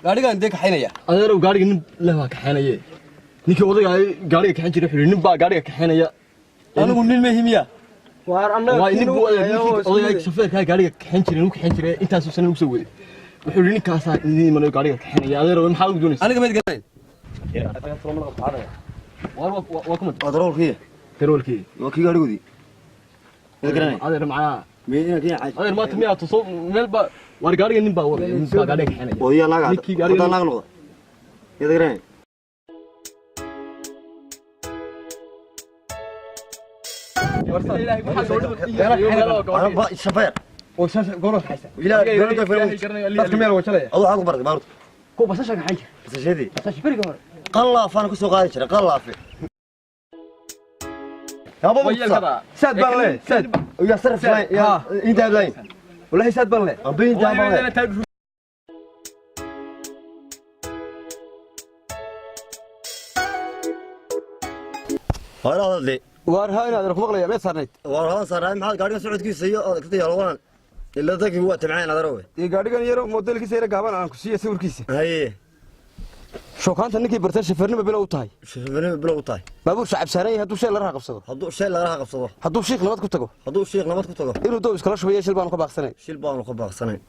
Gaadhigaan dee kaxaynaya. Adeerow, gaariga nin leh baa kaxaynaye. Ninkii odayga gaariga kaxayn jiray wuxuu yidhi nin baa gaariga kaxaynaya. Anigu nin ma himiya. Waar annaga Waa nin buu adeer, ninkii odayga shofeerkaa gaariga kaxayn jiray uu kaxayn jiray intaasuu sana ugu soo waday. Wuxuu yidhi ninkaasaa idin imanayo gaariga kaxaynaya. Adeerow, maxaad ugu doonaysaa? Aniga mayd garanayn. Waar waa kuma? Waa darawalkii. Darawalkii. Waa kii gaadhigoodii. Mid garanay. Adeer, macnaha Mid inaan kii caaj. Adeer, maanta miyaa tuso meel baa waar gaariga nin baa wadaya, nin baa gaariga kaxaynaya. Odayaa naaga. Ninkii gaariga- Wadaa naag noqda. Mid garanay. Ilaahay. Shafeer. Oo saas goorma kaxaysa? Ilaa dowladda filan. Dadka meel wajalaya. Aduu waxaad ku baratay baaruurta. Ku basasha kaxayn jira. Basasheedii. Basasha beriga hore. Qallaafaan ku soo qaadi jiray qallaafe. Yaaba ma Saad baan le, saad. yaa sarif layn yaa intaa layn. Wallahi saad baan le. Amba intaa baan le. Waa hadle. Waar haa, inaad ku maqlaya meed saarnayd. Waa hadan saarnay, maxaad gaadhiga socodkiisa iyo ka yaalwadaan ila dadkii waa tabceen adarowe. Iyo gaadhigan yaro modelkiisa yaro gaaban aan ku siiya sawirkiisa. Haye. Shookaanta ninkii bartay shafeernima bilow u tahay. Shafeernima bilow u tahay. Baabuur shacab saaran yahay hadduu sheel la qabsado. Hadduu sheel lagala qabsado. Hadduu shiikh nabad ku tago. Hadduu shiikh nabad ku tago. Inuu dow iskala shubayo shil baanu ka baaqsanayn. Shil baanu ka baaqsanayn.